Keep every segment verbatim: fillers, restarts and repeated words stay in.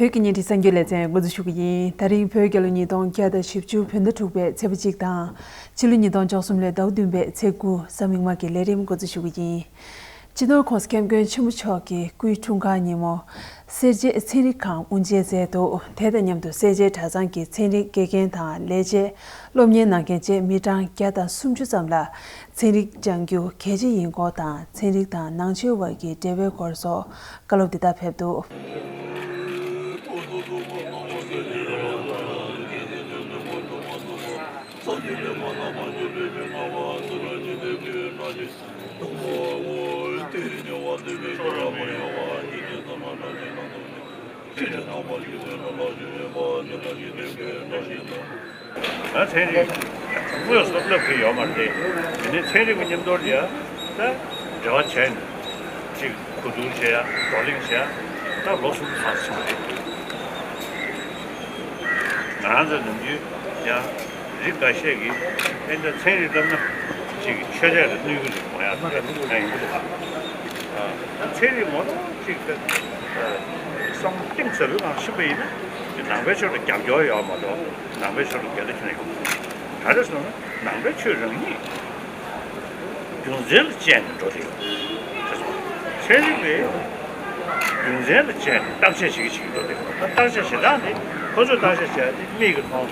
བོད་ཀྱི་བརྙན་འཕྲིན་གསར་འགྱུར་ལེ་ཚན་འགོ་འཛུགས་ཞུ་གི་ཡིན། ད་རིང་བོད་རྒྱལ་ལོ་ཉིས་སྟོང་བརྒྱ་དང་བཞི་བཅུ་བོད་ཟླ་དྲུག་པའི་ཚེས་པ་གཅིག་དང་། ཕྱི་ལོ་ཉིས་སྟོང་བཅུ་གསུམ་ལོའི་ཟླ་བ་བདུན་པའི་ཚེས་དགུ་གཟའ་མིག་དམར་གྱི་ལས་རིམ་འགོ་འཛུགས་ཞུ་གི་ཡིན། སྤྱི་ནོར་༸གོང་ས་༸སྐྱབས་མགོན་ཆེན་པོ་མཆོག་གི་སྐུའི་འཁྲུངས་སྐར་ཉིན་མོ། སེར་བྱེས་ཚན་རིག་ཁང་དབུ་འབྱེད་མཛད་འདུག་དེ་དང་མཉམ་དུ་སེར་བྱེས་གྲྭ་ཚང་གི་ཚན་རིག་དགེ་རྒན་དང་ལས་བྱེད། སློབ་གཉེར་གནང་མཁན་བཅས་མི་གྲངས་བརྒྱ་དང་སུམ་ཅུ་ཙམ་ལ། ཚན་རིག་སྦྱང་རྒྱུ་གལ་ཆེ་ཡིན་སྐོར་དང་། ཚན་རིག་དང་ནང་ཆོས་བར་གྱི་འབྲེལ་བའི་སྐོར་སོགས་བཀའ་སློབ་འདི་དག་ཕེབས་འདུག་ང་ཚན་རིག་དངོས་སུ་བསླབ་ཀྱི་ཡོད་མ་རེད། དེ་ནས་ཚན་རིག་གི་མཉམ་དུ་ལ་ཡ་ད་འབྲེལ་བ་བྱས་ནས་ཅིག་གོ་བསྡུར་བྱས་ཡ་བགྲོ་གླེང་བྱས་ཡ་ད་ལོ་གསུམ་ལྷག་ཕྱིན་པ་རེད། ང་རང་ཚོ་ནམ་རྒྱུན་ཡང་རིགས་འགའ་ཤས་ཀྱིས་ཨེ་འདྲ་ཚན་རིག་བསླབ་ན་ཅིག་ཆོས་དད་ལ་གནོད་ཀྱི་རེད་མ་ཡ་ད་ང་ཡིན་གྱི་འདུག་ཨ་ཚན་རིག་ངོ་ཐོག་ཅིག་བསམ་གཏིང་ཟབ་པོའི་ངང་ཤེས་པ་ཡིན་ན་ནང་པའི་ཆོས་ལ་རྒྱབ་སྐྱོར་ཡོད་མ་གཏོགས་ནང་པའི་ཆོས་ལ་འགལ་ཟླ་ཁྱོན་ཡོད་མ་རེད། ག་རེ་ཟེར་ན་ནང་པའི་ཆོས་རང་ཉིད་རྒྱུ་མཚན་ལ་དཔྱད་ནས་འགྲོ་དེ་ཡོད་རེད་སོ། ཚན་རིག་པས་རྒྱུ་མཚན་ལ་དཔྱད་ནས་བརྟག་དཔྱད་བྱེད་ཀྱི་བྱེད་ཀྱི་འགྲོ་དེ་ཡོད། ད་བརྟག་དཔྱད་བྱེད་སྟངས་དེ་ཁོ་ཚོས་བརྟག་དཔྱད་བྱས་ཏེ་མིག་གིས་མཐོང་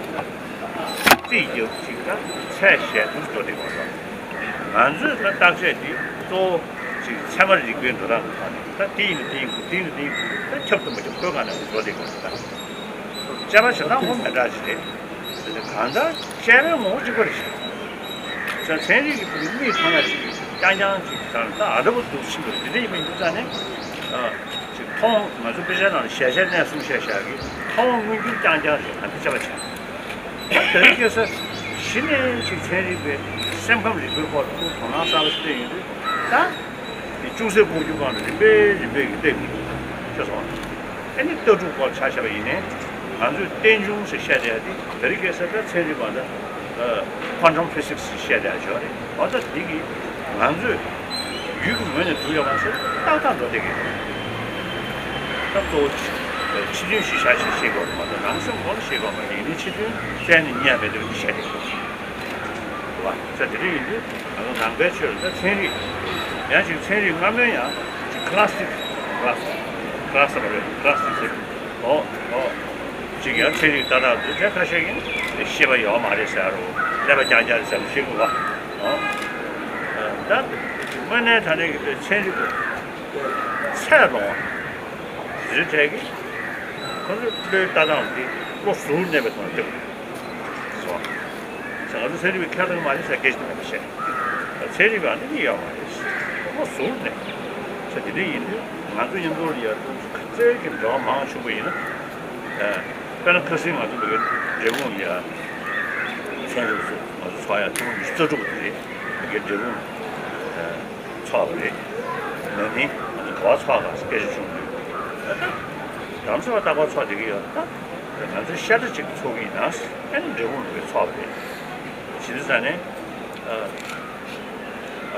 རྩིས་རྒྱབ་ཅིག་ད་ཚད་གཞལ་དུ་འགྲོ་དེ་ཡོད་རེད། ང་ཚོས་ད་བརྟག་དཔྱད་དེ་གཙོ་བོ་ཅིག་ཚད་མ་རིག་པའི་འགྲོ་སྟངས་ཀྱི་ཐོག་ནས་ད་དེ་ཡིན་ན་དེ་ཡིན་དགོས་དེ་ཡིན་ན་དེ་ཡིན་དགོས་ད་ཁྱབ་ཏུ་མ་ཁྱབ་ཁོའི་སྒང་ནས་འགྲོ་དེ་ཡོད་རེད། ད་དཔྱད་པ་བྱེད་སྟངས་ཁོ་མི་འདྲ་ཞིག་རེད། གང་ལྟར་དཔྱད་པའི་ངོ་བོ་གཅིག་པ་རེད། ཚན་རིག་གི་ཕུགས་མིག་མཐོང་ཡ་ཅིག་རྐྱང་རྐྱང་ཅིག་ད་ལྟ་ཨ་འདྲ་པོ་འདུག་ཕྱིན་པ་རེད། འདི་འདྲ་ཡིན་པ་ཡིན་དུས་ཙང་ནས་ཅིག་མཐོང་ང་ཚོ་དཔེ་ཆའི་ནང་ལ་གཞལ་བྱའི་གནས་གསུམ་བཤད་བཞག་གི་མཐོང་མངོན་གྱུར་རྐྱང་རྐྱང་རེད། ད་འདི་དཔྱད་པ་བྱས་ད་དེ་རིང་ཁ་སང་གཞི་ནས་ཅིག་ཚན་རིག་པའི་སེམས་ཁམས་རིག་པའི་སྐོར་ལ་ཁོང་དོ་སྣང་གསར་པ་ཞིག་སྤྲད་ཡོང་དུས་ད། དེ་ཅུང་ཟད་ལྐོག་གྱུར་སྒང་ལ་རིམ་པས་རིམ་པས་ཀྱི་བལྟས་དགོས་འདུག་ཅེས་སོང་། ཨ་ནི་ལྟ་གྲུབ་སྐོར་ཆ་བཞག་པ་ཡིན་ནའི་ང་ཚོས་རྟེན་འབྱུང་ཞེས་བཤད་བསྡད་ཡ་དེ་དེ་རིང་ཁ་སང་ད་ཚན་རིག་པ་ད་quantum physics་ཞེས་བཤད་བསྡད་ཡ་ཞིག་ཡོད་རེད། འོ་ད་དེ་གིས་ང་ཚོས་ཡུལ་གྱི་ངོས་ནས་བསྡུར་ཡོང་བ་ཟེར་ཏག་ཏག་འགྲོ་བསྡད་ཀྱི་རེད། ད་གཙོ་བོ་ཕྱི་དོན་ཞིག་བཞག་ཞིག་ཤེས་དགོས་མ་གཏོགས་ནང་སེམས་ཁོ་ན་ཤེས་དགོས་མ་རེད། ཡིན་ནའི་ཕྱི་དོན་བཙལ་ནས་རྙེད་མེད་འདུག་འདི་བཤད་བསྡད་ཀྱི་རེད། རེད་བ། ས་དེ་འདྲ་ཡིན་དུས་ང་ཚོ་ནང་པའི་ཆོས་ལ་ད་ཚན་རིག་ཡང་ཅིག་ཚན་རིག་སྔ་མོའི་ཡང་ཅིག་classic classic classic་ཟེར་classic་ཟེར་ཨོ་ཨོ་ཅིག་ཡང་ཚན་རིག་ལྟ་སྟངས་འདི་ཚན་ཁ་ཤས་ཀྱིས་ཤེས་པ་ཡོད་མ་རེད་ཟེར་རོ། ཀླད་པ་རྐྱང་རྐྱང་རེད་ཟེར་རོ་ཤེས་དགོས་བ། ཨོ་ད་དངོས་གནས་དྲང་གནས་ཀྱི་ཚན་རིག་གི་ཚད་ལོངས་ཟིན་བྲལ་གྱི་ཁོ་ཚོའི་བློའི་ལྟ་སྟངས་འདི་བློ་གཟུར་གནས་པའི་ཐོག་ནས་སྟོན་དགོས། སོ། ང་ཚོ་ཚན་རིག་པའི་ཁ་ཐུག་མ་རེད་ཟེར་སྐད་ཆ་དེ་མ་བཤད། ཚན་རིག་པ་འདི་ནི་ཡོད་མ་རེད། ཁོ་ཟུར་ནས། ས་དེ་འདྲ་ཡིན་དུས་ང་ཚོ་མཉམ་དུ་ལ་ཡ་ཁ་རྩལ་གྱི་འབྲེལ་བ་མང་ཆུང་པོ་ཡིན་ན། དཔེར་ན་ཁ་སང་ང་ཚོ་འདི་གའི་འབྲས་སྤུངས་ལ་ཡ་ཚན་རིག་ཚོ་ང་ཚོ་ཚོགས་ཡ་ཐེངས་མ་ཉི་ཤུ་རྩ་དྲུག་པ་དེ་རེད། འདི་གའི་འབྲས་སྤུངས་ཚོགས་པ་རེད། ན་ནིང་ང་ཚོ་ག་པར་ཚོགས་ག་སྐད་ཆ་བྱུང་དུས། རང་ཚོ་ད་ག་པར་ཚོགས་བསྡད་ཀྱི་ཡོད་ད། ང་ཚོ་ཤ་ཁྲག་གཅིག་གི་ཚོགས་ཀྱི་ཡིན་ན། ཨ་ནི་འབྲས་སྤུངས་ལ་ཚོགས་པ་རེད། བྱས་ཙང་ནས།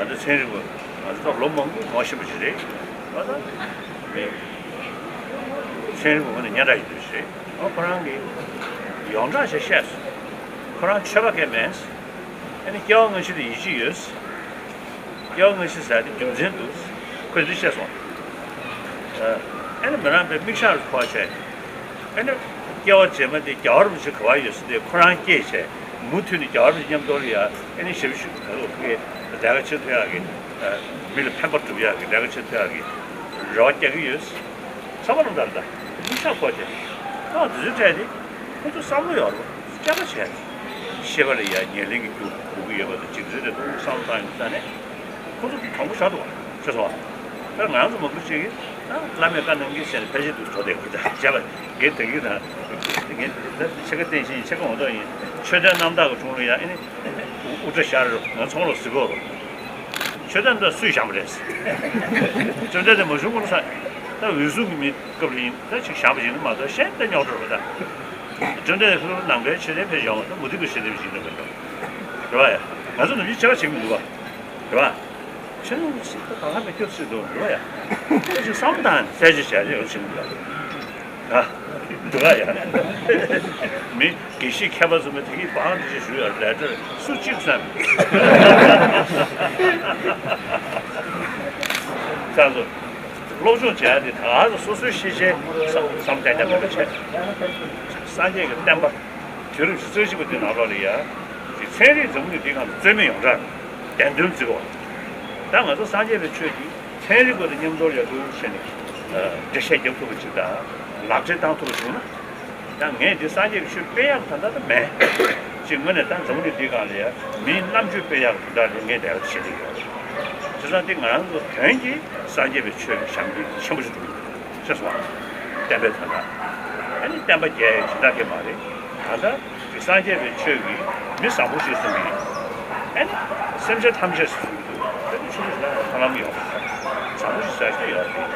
ང་ཚོ་ཚན་རིག་པ་ང་ཚོ་ད་ལོ་མང་པོའི་ངོ་ཤེས་པ་ཞིག་རེད། ང་ཚོ་མི་ཚན་རིག་པ་ངོས་ནས་སྙན་གྲགས་ཡོད་པ་ཞིག་རེད། ཨ་ཁོ་རང་གིས་ཡོངས་གྲགས་ཤིག་བཤད་སོང་། ཁོ་རང་ཆོས་པ་གང་མིན། ཨ་ནི་སྐྱེ་བ་སྔ་ཕྱི་ལ་ཡིད་ཆེས་ཡོད། སྐྱེ་བ་སྔ་ཕྱི་ཟེར་དེ་རྒྱུ་མཚན་འདུག་ཁོས་འདི་བཤད་སོང་། ཨ་ནི་མི་རངས་པའི་མིག་ཞར་ཁོ་བྱས། ཨ་ནི་སྐྱེ་བ་རྗེས་མ་དེ་རྒྱལ་བ་རིན་པོ་ཆེ་ག་པར་ཡོད་ཟེར་ཏེ་ཁོ་རང་སྐྱེས་བྱས་མུ་མཐུད་ནས་རྒྱལ་བ་རིན་པོ་ཆེ་མཉམ་དུ་ལ་ཡ་ཨ་ནི་ཞབས་ཞུ་ག་ལོ་ཁེ་ལས་ཀ་བྱེད་ཐུབ་ཡག་གི་མི་ལ་ཕན་པ་སྒྲུབ་ཡག་གི་ལས་ཀ་བྱེད་ཐུབ་ཡག་གི་རེ་བ་རྒྱག་གི་ཡོད། ཚང་མ་ལ་འདར་འདར་མིག་ཞར་ཁོ་བྱས། ཨ་དེ་ཚོའི་གྲས་དེ་ཁོ་ཚོ་བསམ་བློ་ཡོད་རེད། དཔྱད་པ་བྱས། ཤེས་པ་ལ་ཡ་ཉེར་ལེན་གྱི་རྒྱུ་དགོས་ཀྱི་ཡོད་པ་དང་གཅིག་རེད་དེ་དུང་བསམ་བློ་བཏང་ཡོང་དུས་ཙང་ནས་ཁོ་ཚོ་དུང་དྲང་པོ་བཞག་འདུག་བ་ཤེས་སོང་བ། ད་ང་ཚོ་མང་པོ་ཅིག་གིས་ད་བླ་མས་བཀའ་གནང་གི་ཟེར་ནས་ཕལ་ཆེར་དུ་བཟོ་བསྡད་ཡོད་ད་བྱས་པ་ངས་ད་གིན་ད་ངས་ད་ཕྱེད་ཀ་བསྟན་ཤིང་ཕྱེད་ཀ་ངོ་ཐོག་ཡིན་ཆོས་དད་རྣམ་དག་གི་དྲུང་ལ་ཡ་ཨ་ནི་དབུ་སྐྲ་ཤར་ང་ཚོང་ལ་གཟིགས་གོ་རོ། ཆོས་དད་འདི་སུས་བཞེངས་པ་རེད། ཆོས་དད་དེ་མ་བྱུང་གོང་ས་ད་འོད་སྲུང་གི་མི་སྐབས་ལ་ཡིན་ད་ཅིག་བཞེངས་པ་ཡིན་ན་མ་གཏོགས་གཞན་ད་རྙོག་དྲ་རེད་པ་ད། བཅོམ་ལྡན་འདས་ཁོ་ནང་པའི་ཆོས་ལྡན་ཕལ་ཆེར་ཡོང་བ་ད་མུ་སྟེགས་པའི་ཆོས་ལྡན་ཞིག་འདུག་པ་འདུག་རེད་པ་ཡ། ང་ཚོ་ནམ་རྒྱུན་ཆེ་བ་བྱེད་ཀྱི་མི་འདུག་པ་རེད་པ། ཆོས་ལྡན་སྲིད་པ་ད་ལྷ་མི་སྐྱོབ་སྲིད་འདུག་རེད་པ་ཡ། ཁྱོད་ཅིག་བསམ་བཏང་ནས་གསལ་བརྗོད་བྱ་རེ་ཡོང་བྱེད་མི་འདུག་པ། ད་ འདུག་ག་ཡ། མི་དགེ་བཤེས་མཁས་པ་ཚོ་མི་དེ་གིས་བང་དེ་ཞིག་ཞུ་ཡ་ལས་འབྲས་སུ་གཅིག་བསམ། ཚང་ཚོ། སློབ་སྦྱོང་བྱེད་ཡ་དེ་ད་ག་ས་སོ་སོའི་ཤེས་བྱའི་བསམ་བསམ་གཏན་གཏན་མེད་པ་བྱས། སངས་རྒྱས་ཀྱི་བསྟན་པ་དུས་རབས་བཅུ་གཅིག་པ་དེ་ནང་ལོགས་ལ་ཡ། དེ་ཚན་རིག་འཛམ་བུ་གླིང་འདིའི་སྒང་ལ་རྩོད་མེད་ཡོངས་གྲགས་བདེན་དོན་བརྩི་བ། ད་ང་ཚོ་སངས་རྒྱས་པའི་ཆོས་འདི་ཚན་རིག་སྐོར་དང་མཉམ་དུ་ཡར་རྒྱས་བྱས་ནས་འགྲེལ་བཤད་རྒྱབ་ཐུབ་པ་ཅིག་དང་ལག་བྲིས་བཏང་ཐུབ་པ་བྱུང་ན། ད་ངས་འདི་སངས་རྒྱས་པའི་ཆོས་སྤེལ་ཡག་གི་དོན་དག་ད་མེད། ཅིག་དངོས་གནས་ད་འཛམ་བུ་གླིང་འདིའི་སྒང་ལ་ཡ་མིའི་རྣམ་དཔྱོད་སྤེལ་ཡག་གི་དོན་དག་ལ་ངས་འབྲེལ་བ་བྱེད་ཀྱི་ཡོད། བྱས་ཙང་འདི་ང་རང་ཚོ་དོན་གྱིས་སངས་རྒྱས་པའི་ཆོས་ཀྱི་ཞབས་འདེགས་ཆེན་པོ་ཞིག་བསྒྲུབས་ཡོད། ཤེས་སོང་ང་། བསྟན་པའི་དོན་དག་ཨ་ནི་བསྟན་པ་རྒྱས་ཡོད་ཇི་ལྟར་གི་མ་རེད། ད་ལྟ་དེ་སངས་རྒྱས་པའི་ཆོས་ཀྱིས་མི་བཟང་པོ་ཞིག་གསུངས་ཀྱི་ཡོད། ཨ་ནི་སེམས་ཅན་ཐམས་ཅད་ཟེར་གྱི་འདུག་ཨ་ནི་ཆོས་ཀྱི་ལ་ཐར་ལམ་ཡོད་པ་བཟང་པོ་ཞིག་ཟེར་གྱི་ཡོད་རེད།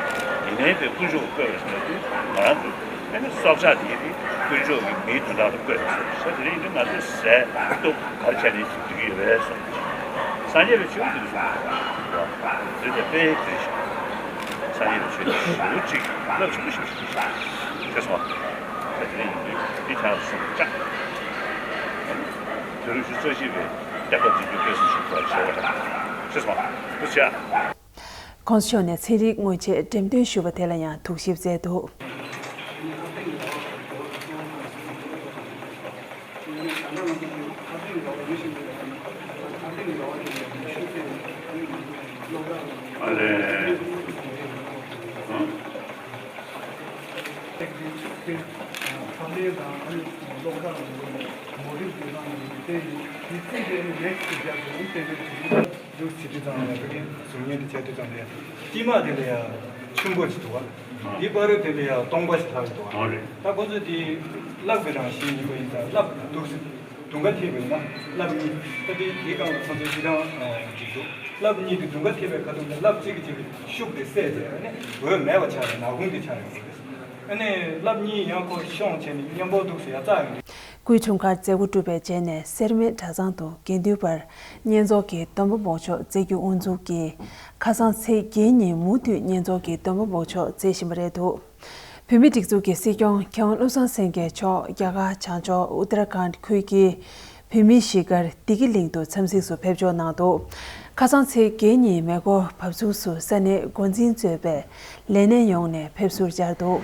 ཡིན་ནའི་དེ་དཀོན་མཆོག་གིས་བཀོད་པ་ཟེར་ན་དེ་ང་རང་ཚོ་ཨ་ནི་སྲོག་ཆགས་དེ་དེ་དཀོན་མཆོག་གིས་མིའི་དོན་དག་ལ་བཀོད་པ་ཟེར་ས་དེ་རིང་དེ་ང་ཚོས་ཟས་གཏུབ་ག་རེ་བྱས་ནས་ཅིག་འགྲིག་གི་ཡོད་པས་སོ། སངས་རྒྱས་པའི་ཆོས་འདི་གསུངས་པ་དེ་ལས་དཔེ་དེ་ཞིག་སངས་རྒྱས་པའི་ཆོས་ཞེ་པོ་ཅིག་རླབས་ཆེན་པོ་ཞིག་ཞིག་ཞིག་ཞིག་ཞིག་ཞིག་སོང་། ད་དེ་རིང་ཡིན་དུས་འདི་ཆགས་སེམས་ཅག་དུས་རབས་བཅུ་གཅིག་པའི་བསྟན་པ་འཛིན་རྒྱུ་སྐད་གསུང་ཞིག་ཐོག་བྱས་པ་རེད། ཞེས་སོང་། ཐུགས་རྗེ་ཆེ། ༸གོང་ས་མཆོག་ནས་ཚན་རིག་དངོས་ཆས་འགྲེམས་སྟོན་ཞུས་པ་དེ་ལ་ཡང་ཐུགས་ཞིབ་མཛད་འདུག་ཨ་ལས། ཨང་། ཕབ་ལེན་དང་ཨ་ནི་གློག་ཀླད་ལ་ངོ་རིག་དེ་དང་དེ་དེ་རྩིས་དེ་ནི་next step་དེ་ཨུ་ཏེ་ནེ་དེ་ལུགས་བྱེད་དུས་ཙམ་ལ་ཕ་གི་གཟུགས་བརྙན་དེ་བྱས་དུས་ཙམ་ལ་དཀྱིལ་མ་དེ་ལ་ཡང་ཆུན་པོ་ཞིག་འདུག་བ། འདི་བར་དེ་ལ་ཡང་སྟོང་པ་ཞིག་ལྷག་འདུག་བ། ཨ་རེད། ད་ཁོ་ཚོས་དེ་རླབས་ཀྱི་རང་བཞིན་ཡིན་པ་ཡིན་ཙང་རླབས་འདུག་སེ་དུང་ག་ཐེབས་པ་ཡིན་ན་རླབས་གཉིས་ད་དེ་དེའི་སྒང་ལ་ཁོ་ཚོས་ཅི་གང་འགྲིག་འདུག་རླབས་གཉིས་དེ་དུང་ག་ཐེབས་པའི་ཁ་ཐུག་ལ་རླབས་གཅིག་གི་གཅིག་གི་ཤུགས་དེ་སད་བྱས་ཨ་ནི་འོད་མེད་པ་ཆགས་རེད། ནག་ཁུང་དེ་ཆགས་ཡོང་གི་རེད། ཨ་ནི་རླབས་གཉིས་ཡང་ཁོ་ཤོང་བྱས་ནས་མཉམ་པོ་འདུག་སེ་ཡར་བཙག་ཡོང་དུས། སྐུའི་འཁྲུངས་སྐར་མཛད་སྒོ་གྲུབ་པའི་རྗེས་ནས་སེར་སྨད་གྲྭ་ཚང་དུ་དགེ་འདུན་པར་བསྙེན་རྫོགས་ཀྱི་སྡོམ་པ་འབོགས་ཆོག་མཛད་རྒྱུ་དབུ་འཛུགས་ཀྱིས་ཁ་སང་ཚེས་བརྒྱད་ཉིན་མུ་མཐུད་བསྙེན་རྫོགས་ཀྱི་སྡོམ་པ་འབོགས་ཆོག་མཛད་བཞིན་པ་རེད་འདུག་བོད་མིའི་སྒྲིག་འཛུགས་ཀྱི་སྲིད་སྐྱོང་མཁས་དབང་བློ་བཟང་སེང་གེ་མཆོག་རྒྱ་གར་བྱང་ཕྱོགས་ཨུ་ཏར་ཁཱན་ཁུལ་གྱི་བོད་མིའི་གཞིས་སྒར་བདེ་སྐྱིད་གླིང་དུ་འཚམས་གཟིགས་སུ་ཕེབས་འབྱོར་གནང་འདུག་ཁ་སང་ཚེས་བརྒྱད་ཉིན་མེ་འཁོར་བབས་ཚུགས་སུ་ས་གནས་འགོ་འཛིན་གཙོས་པའི་ལས་སྣེ་ཡོངས་ནས་ཕེབས་བསུར་བཅར་འདུག་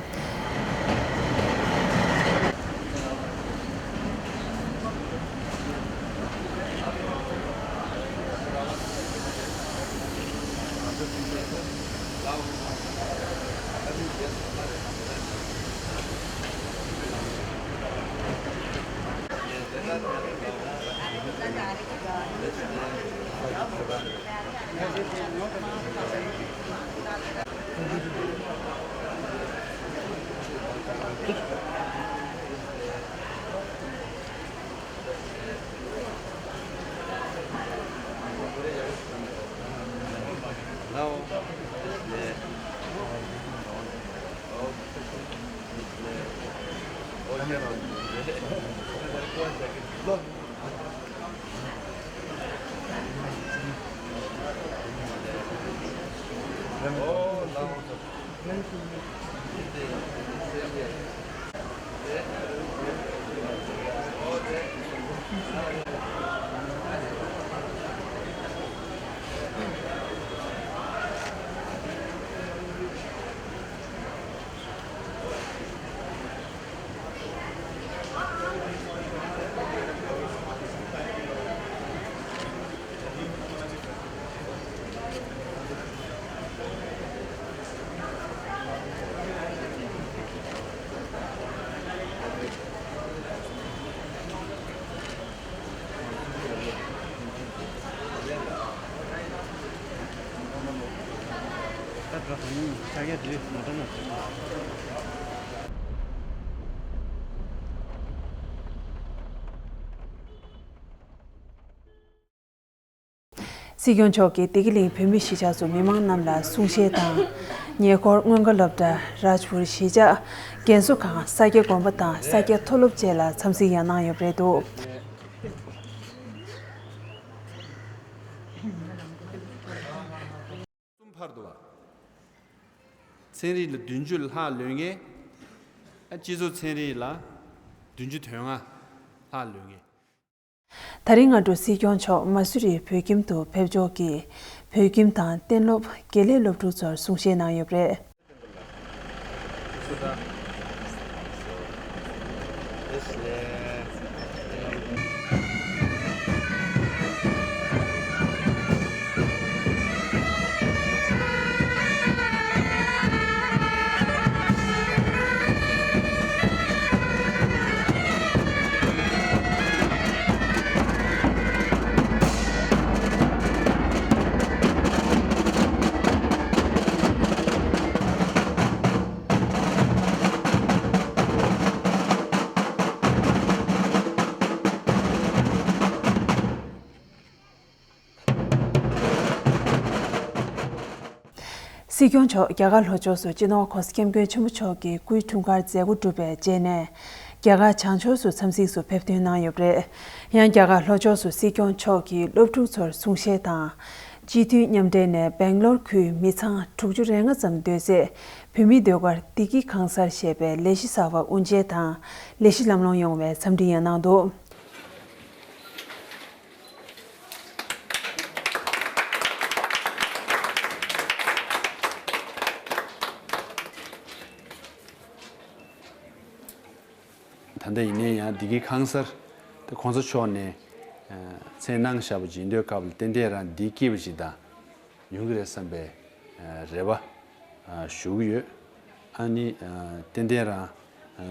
སྲིད་སྐྱོང་མཆོག་གིས་བདེ་སྐྱིད་གླིང་བོད་མི་གཞིས་ཆགས་སུ་མི་མང་རྣམས་ལ་གསུང་བཤད་དང་། ཉེ་འཁོར་མངོན་དགའ་སློབ་གྲྭ། རཱཇ་པུར་གཞིས་ཆགས། རྒན་གསོ་ཁང་། ས་སྐྱ་དགོན་པ་དང་ས་སྐྱ་མཐོ་སློབ་བཅས་ལ་འཚམས་གཟིགས་ཡང་གནང་ཡོད་པ་རེད་འདུག་གསུམ་འཕར་འདུག་བ། ཚན་རིག་ལ་བདུན་ཅུ་ལྷག་ལོན་མཁན། སྤྱི་ཚོགས་ཚན་རིག་ལ་བདུན་ཅུ་དོན་ལྔ་ལྷག་ལོན་ངེས། ད་རིང་སྔ་དྲོ་སྲིད་སྐྱོང་མཆོག་མ་སུ་རིའི་བོད་ཁྱིམ་དུ་ཕེབས་འབྱོར་གྱིས། བོད་ཁྱིམ་དང་གཏན་སློབ་དགེ་ལས་སློབ་ཕྲུག་ཚོར་གསུང་བཤད་གནང་ཡོད་པ་རེད། སྲིད་སྐྱོང་མཆོག་རྒྱ་གར་ལྷོ་ཕྱོགས་སུ་སྤྱི་ནོར་༸གོང་ས་༸སྐྱབས་མགོན་ཆེན་པོ་མཆོག་གི་སྐུའི་འཁྲུངས་སྐར་མཛད་སྒོ་གྲུབ་པའི་རྗེས་ནས། རྒྱ་གར་བྱང་ཕྱོགས་སུ་འཚམས་གཟིགས་སུ་ཕེབས་ཐོན་གནང་ཡོད་པ་རེད། ཡང་རྒྱ་གར་ལྷོ་ཕྱོགས་སུ་སྲིད་སྐྱོང་མཆོག་གིས་སློབ་ཕྲུག་ཚོར་གསུང་བཤད་དང་། སྤྱི་འཐུས་མཉམ་འབྲེལ་ནས་སྦེང་ལོར་ཁུལ་མི་ཚང་དྲུག་ཅུ་རེ་ལྔ་ཙམ་སྡོད་སའི་བོད་མིའི་ཟློས་གར་བདེ་སྐྱིད་གང་སར་ཞེས་པའི་ལས་གཞི་གསར་པ་དབུ་འབྱེད་དང་ལས་གཞི་ལམ་ལྷོང་ཡོང་བའི་འཚམས་འདྲི་ཡང་གནང་འདུག། ད་ལྟ་ཡིན་ནའི་ཡང་བདེ་སྐྱིད་ཁང་གསར་དེ་གོང་ས་མཆོག་ནས་མཚན་གནང་བཞག་པ་ཅིག་ཡིན་དུས་སྐབས་ལ་ཏན་ཏན་རང་བདེ་སྐྱིད་པ་ཞིག་དང་ཡོང་གི་རེད་བསམ་པའི་རེ་བ་ཞུ་གི་ཡོད། ཨ་ནི་ཏན་ཏན་རང་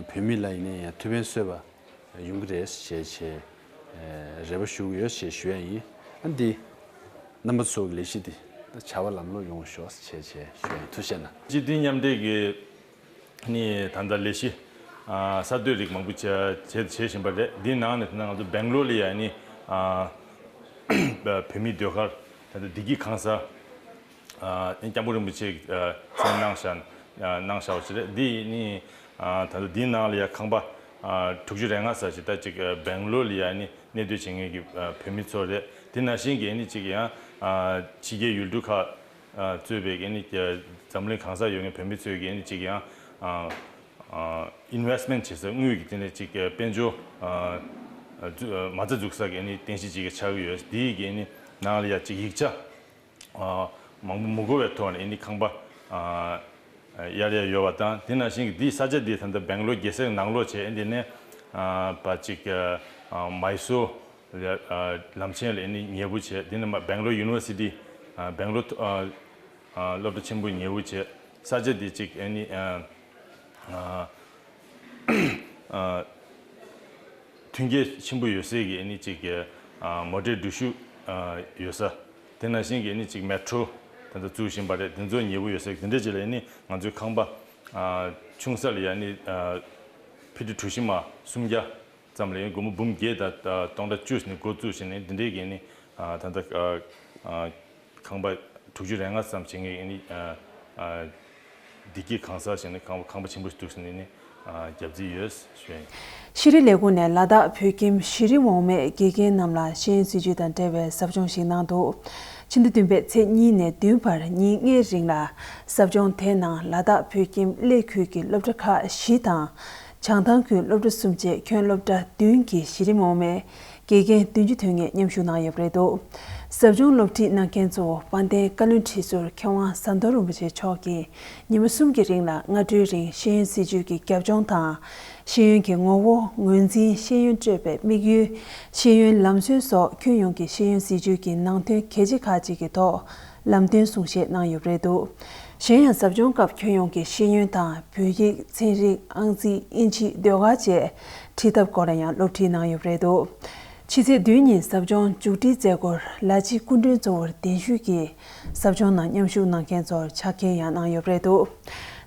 བོད་མི་ལ་ཡིན་ནའི་ཡང་ཐུགས་ཕན་གསོས་པ་ཡོང་གི་རེད་ཞེས་བྱས་རེ་བ་ཞུ་གི་ཡོད་ཞེས་ཞུ་ཡ་ཡིན། ཨ་འདི་རྣམ་པ་ཚོ་གི་ལས་གཞི་འདི་བྱ་བ་ལམ་ལྷོང་ཡོང་བ་ཤོག་ཞེས་བྱས་ཞུ་ཡ་ཡིན། ཐུགས་རྗེ་གནང་། སྤྱི་འཐུས་མཉམ་འབྲེལ་གྱི་ནི་ད་ལྟ་ལས་གཞི་ཨ་གསར་གཏོད་རིགས་མང་པོ་བྱ་བྱེད་བྱེད་བཞིན་པ་རེད། འདིའི་ནང་ནས་ད་ང་ཚོ་སྦེང་ལོར་ལ་ཡ་ནི་ཨ་བོད་མིའི་ཟློས་གར་ད་ལྟ་བདེ་སྐྱིད་གང་སར་ཨ་སྐྱབས་མགོན་རིན་པོ་ཆེས་ཨ་མཚན་གནང་བཞག་ཨ་གནང་བཞག་པ་ཞིག་རེད། འདི་ནི་ཨ་ད་ལྟ་འདིའི་ནང་ལ་ཡ་ཁང་པ་ཨ་དྲུག་ཅུ་རེ་ལྔ་ཙམ་ཞིག་ད་ཅིག་ཨ་སྦེང་ལོར་ལ་ཡ་ནི་གནས་སྡོད་བྱེད་མཁན་གྱི་ཨ་བོད་མི་ཚོ་རེད། དེ་ནང་བཞིན་གྱི་ནི་ཅིག་ཡང་ཨ་ཕྱི་རྒྱལ་ཡུལ་གྲུ་ཁག་ཨ་གཙོས་པའི་གི་ནི་འཛམ་གླིང་གང་སར་ཡོད་མཁན་བོད་མི་ཚོས་གི་ནི་ཅིག་ཡང་ཨ་ཨ་ཨིན་ཝེ་སི་མེན་ཊི་བྱེད་ས་དངུལ་གྱི་དེ་ནས་ཅིག་དཔལ་འབྱོར་ཨ་ཨ་འཛུ་ཨ་མ་རྩ་འཛུགས་ས་གི་ནི་རྟེན་གཞི་ཅིག་ཆགས་ཀྱི་ཡོད། དེའི་གི་ནི་ནང་ལ་ཡ་ཅིག་ཡིག་ཆ་ཨ་མང་པོ་མི་དགོས་པའི་ཐོག་ནས་ནི་ཁང་པ་ཨ་གཡར་ཡ་ཡོད་པ་དང་། དེ་ནང་བཞིན་གྱི་འདིའི་ས་ཆ་འདི་ད་ལྟ་སྦེང་ལོར་རྒྱལ་སའི་ནང་ལོགས་བྱས། འདི་ནས་ཨ་ཕར་ཅིག་ཨ་མའི་སོར་ལ་ཨ་ལམ་ཆེན་ལ་ནི་ཉེ་པོ་བྱས། འདི་ནས་མར་སྦེང་ལོར་ཡུ་ནི་ཝར་སི་ཊི་ཨ་སྦེང་ལོར་ཨ་ཨ་སློབ་གྲྭ་ཆེན་པོ་ཉེ་པོ་བྱས། ས་ཆ་འདི་ཅིག་ཨ་ནི་ཨ་ཨ་ཨ་མཐུན་རྐྱེན་ཆེན་པོ་ཡོད་སའི་གི་ཨ་ནི་ཅིག་གི་ཨ་མོ་ཊའི་འགྲུལ་བཞུད་ཨ་ཡོད་ས། དེ་ནང་བཞིན་གྱི་ཨ་ནི་ཅིག་མེ་ཊོ་ད་ལྟ་བཙུགས་བཞིན་པ་རེད། དེ་ཚོ་ཉེ་པོ་ཡོད་ས་གི་དེ་འདྲ་ཅིག་ལ་ཨ་ནི་ང་ཚོའི་ཁང་པ་ཨ་ཆུང་ས་ལ་ཡ་ནི་ཨ་ཕི་ཊི་གྲུ་བཞི་མ་སུམ་བརྒྱ་ཙམ་ལ་ཡ་སྒོར་མོ་འབུམ་བརྒྱད་དང་སྟོང་ཕྲག་བཅུ་ནས་འགོ་བཙུགས་བྱས་ནས་འདི་འདྲའི་གི་ཨ་ནི་ཨ་ད་ལྟ་ཨ་ཨ་ཁང་པ་དྲུག་ཅུ་རེ་ལྔ་ཙམ་བྱེད་མཁན་ནི་ཨ་ཨ་བདེ་སྐྱིད་གང་སར་བྱས་ནས་ཁང་པ་ཁང་པ་ཆེན་པོ་ཞིག་འདུག་ཟེར་ནས་ནི་ཨ་རྒྱབ་རྩིས་ཡོད་ཞུ་ཡ་ཡིན། ཤེས་རིག་ལས་ཁུངས་ནས་ལ་དྭགས་བོད་ཁྱིམ་གཞི་རིམ་འོག་མའི་དགེ་རྒན་རྣམས་ལ་ཤེས་ཡོན་སྲིད་བྱུས་དང་འབྲེལ་བའི་ཟབ་སྦྱོང་ཞིག་གནང་འདུག། ཕྱི་ཟླ་བདུན་པའི་ཚེས་གཉིས་ནས་བདུན་བར་ཉིན་ལྔའི་རིང་ལ་ཟབ་སྦྱོང་དེའི་ནང་ལ་དྭགས་བོད་ཁྱིམ་གླེ་ཁུལ་གྱི་སློབ་གྲྭ་ཁག་བཞི་དང་། བྱང་ཐང་ཁུལ་སློབ་གྲྭ་གསུམ་བཅས་ཁྱོན་སློབ་གྲྭ་བདུན་གྱི་གཞི་རིམ་འོག་མའི་དགེ་རྒན་བདུན་ཅུ་དོན་ལྔས་མཉམ་ཞུགས་གནང་ཡོད་པ་རེད་འདུག། ཟབ་སྦྱོང་སློབ་ཁྲིད་གནང་མཁན་ཚོ་དཔལ་ལྡན་བཀའ་བློན་ཁྲི་ཟུར་མཁས་དབང་ཟམ་གདོང་རིན་པོ་ཆེ་མཆོག་གིས་ཉིན་མོ་གསུམ་གྱི་རིང་ལ་སྔ་དྲོའི་རིང་ཤེས་ཡོན་སྲིད་བྱུས་ཀྱི་རྒྱབ་ལྗོངས་དང་། ཤེས་ཡོན་གྱི་ངོ་བོ། ངོས་འཛིན། ཤེས་ཡོན་སྤྲོད་པའི་དམིགས་ཡུལ། ཤེས་ཡོན་ལམ་སྲོལ་སོགས་ཁྱོན་ཡོངས་ཀྱི་ཤེས་ཡོན་སྲིད་བྱུས་ཀྱི་ནང་དོན་གལ་ཆེ་ཁག་ཅིག་གི་ཐོག་ལམ་སྟོན་གསུང་བཤད་གནང་ཡོད་པ་རེད་འདུག། གཞན་ཡང་ཟབ་སྦྱོང་སྐབས་ཁྱོན་ཡོངས་ཀྱི་ཤེས་ཡོན་དང་བོད་ཡིག་ཚན་རིག་ཨང་རྩིས་དབྱིན་ཇི་ཟློས་གར་བཅས་ཁྲིད་ཐབས་སྐོར་ལ་ཡང་སློབ་ཁྲིད་གནང་ཡོད་པ་རེད་འདུག། ཕྱི་ཚེས་བདུན་ཉིན་ཟབ་སྦྱོང་མཇུག་སྒྲིལ་མཛད་སྒོར་ལ་ཕྱི་སྐུ་མགྲོན་གཙོ་བོར་གདན་ཞུས་ཀྱིས་ཟབ་སྦྱོང་ནང་མཉམ་ཞུགས་གནང་མཁན་ཚོར་ཕྱག་འཁྱེར་ཡང་གནང་ཡོད་པ་རེད་འདུག།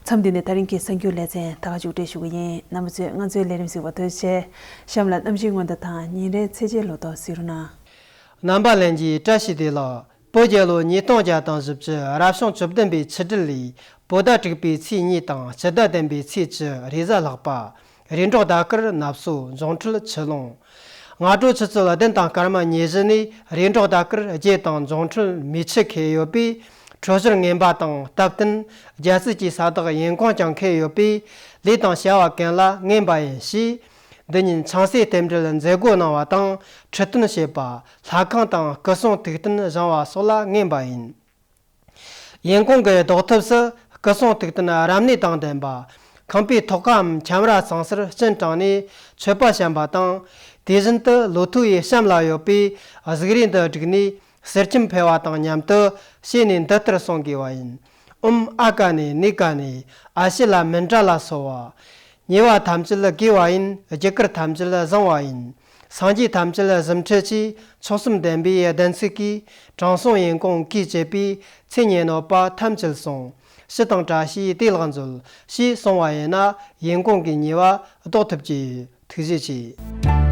མཚམས་འདི་ནས་ད་རིང་གི་གསར་འགྱུར་ལེ་ཚན་ད་ག་མཇུག་སྒྲིལ་ཞུ་གི་ཡིན། རྣམ་པ་ཚོས་ང་ཚོའི་ལས་རིམ་གཟིགས་པར་ཐུགས་རྗེ་ཆེ། གཤམ་ལ་གནམ་གཤིས་སྔོན་བརྡ་དང་ཉིན་རེའི་ཚེས་ཆའི་ལོ་ཐོ་གཟིགས་རོགས་གནང་། རྣམ་པ་ལྷན་རྒྱས་བཀྲ་ཤིས་བདེ་ལེགས། བོད་རྒྱལ་ལོ་ཉིས་སྟོང་བརྒྱ་དང་བཞི་བཅུ་རབ་བྱུང་བཅུ་བདུན་པའི་ཆུ་སྦྲུལ་ལོའི་བོད་ཟླ་དྲུག་པའི་ཚེས་གཉིས་དང་སྤྱི་ཟླ་བདུན་པའི་ཚེས་བཅུ་རེས་གཟའ་ལྷག་པ། རེས་འགོག་ཟླ་སྐར་ནབ་སོ། འབྱུང་འཕྲོད་ཆུ་ཀླུང་། སྔ་དྲོ་ཆུ་ཚོད་བདུན་དང་སྐར་མ་ཉེར་བཞི་ནས་རེས་འགོག་ཟླ་སྐར་བརྒྱད་དང་འབྱུང་འཕྲོད་མེ་ཆུ་ཁེལ་ཡོད་པས། འཕྲོད་སྦྱོར་ངན་པ་དང་སྟབས་བསྟུན་རྒྱལ་སྲིད་ཀྱི་ས་བདག་ཡིན་གོང་ཀྱང་འཁེལ་ཡོད་པས། ལས་དང་བྱ་བ་ཀུན་ལ་ངན་པ་ཡིན་ཞེས། འདི་ཉིད་ཆང་སའི་རྟེན་འབྲེལ་མཛད་སྒོ་གནང་བ་དང་ཁྲི་སྟོན་བྱེད་པ། ལྷ་ཁང་དང་སྐུ་གསུང་ཐུགས་རྟེན་བཞེངས་པ་སོགས་ལ་ངན་པ་ཡིན། ཡིན་གོང་གི་ཟློག་ཐབས་སུ་སྐུ་གསུང་ཐུགས་རྟེན་རབ་གནས་དང་ལྡན་པ། ཁང་པའི་ཐོག་ཁའམ་ཁྱམས་ར་གཙང་སར་སྤྱན་དྲངས་ནས་མཆོད་པ་བཤམས་པ་དང་། དེ་བཞིན་དུ་ལོ་ཐོ་ཡི་གཤམ་ལ་ཡོད་པའི་གཟུགས་རིས་འདི་བསྒྲིགས་ནས་གསེར་སྐྱེམས་འཕེལ་བ་དང་མཉམ་དུ་བྱས་ནས་འདི་ལྟར་གསུང་དགོས་པ་ཡིན། ཨོཾ་ཨ་ཀ་ནེ་ནི་ཀ་ནེ་ཨ་ཤི་ལ་མཎྜ་ལ་སོ། ཉེས་པ་ཐམས་ཅད་དགེ་བ་ཡིན། རྒྱུ་སྐར་ཐམས་ཅད་བཟང་བ་ཡིན། སངས་རྒྱས་ཐམས་ཅད་གཟིམས་ཁྲི་ཆེ། མཆོག་གསུམ་ལྡན་པའི་གདན་ཚིགས་ཀྱི། དྲང་སྲོང་ཡིན་གོང་གིས་བཅས་པའི། ཚེ་ཉེས་གནོད་པ་ཐམས་ཅད་སོང་། ཞི་དང་བཀྲ་ཤིས་དེ་ལག་མཛོད། ཞེས་གསུངས་པ་ཡིན་ན་ཡིན་གོང་གི་ཉེས་པ་ཟློག་ཐུབ་ཀྱི། ཐུགས་རྗེ་ཆེ།